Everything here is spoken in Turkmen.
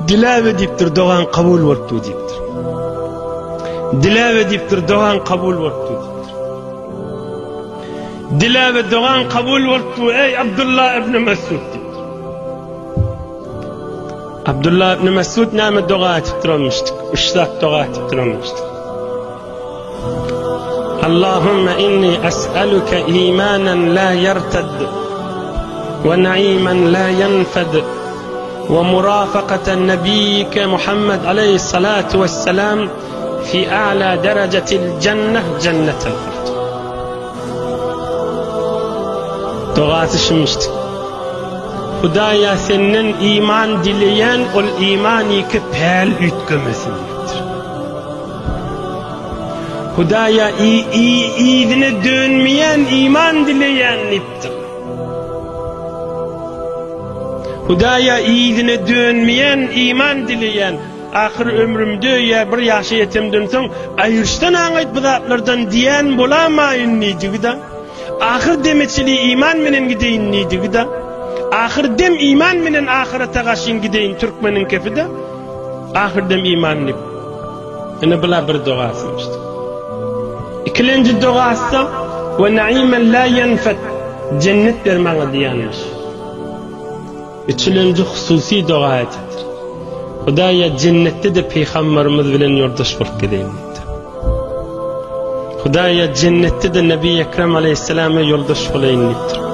Diläwe diýipdir, dogaň kabul bolupdy diýipdir. Diläwe diýipdir, dogaň kabul bolupdy diýipdir. Diläwe dogaň kabul bolupdy, eý Abdullah ibn Mesud diýipdir. Abdullah ibn Mesud näme doga etip duranmyşdyk? Üç zat doga etip duranmyşdyk. Allahümme inni es'eluke imanen la yerted ve naimen la yenfed ve murafakate nebiyyike Muhammed aleyhissalatu vesselam fi a'la derecetil cenneh cennetel huld. Dogasy şumuşdy. Hudaýa senden iman dileýän ol iman iki päl üýtgemesin diýipdir. Hudaýa yzyna dönmeýän iman dileýän diýipdir. Hudaýa yzyna dönmeýän iman dileýän. Ahyr ömrümde ýa bir ýaşa ýetemden soň aýryşdan aňaýt bu zatlardan diýän bolamaýyn diýdigi-da. Ahyr deme çili iman menen gideýin diýdigi-da. Ahyr dem iman menen ahyrete gaşyn gideýin türkmeniň kefi-de. Ahyr dem iman diýip. Ine bula bir dogasymyşdy. Ikilenji dogasy we naimen la ýenfet jennet ber maňa diýenmiş. Üçülenji hususy doga edipdir. Hudaýa jennetde-de pygambarymyz bilen ýoldaş bolup gideýin diýipdir. Hudaýa jennetde-de Nebi Ekrem aleýhissalama ýoldaş bolaýyn diýipdir.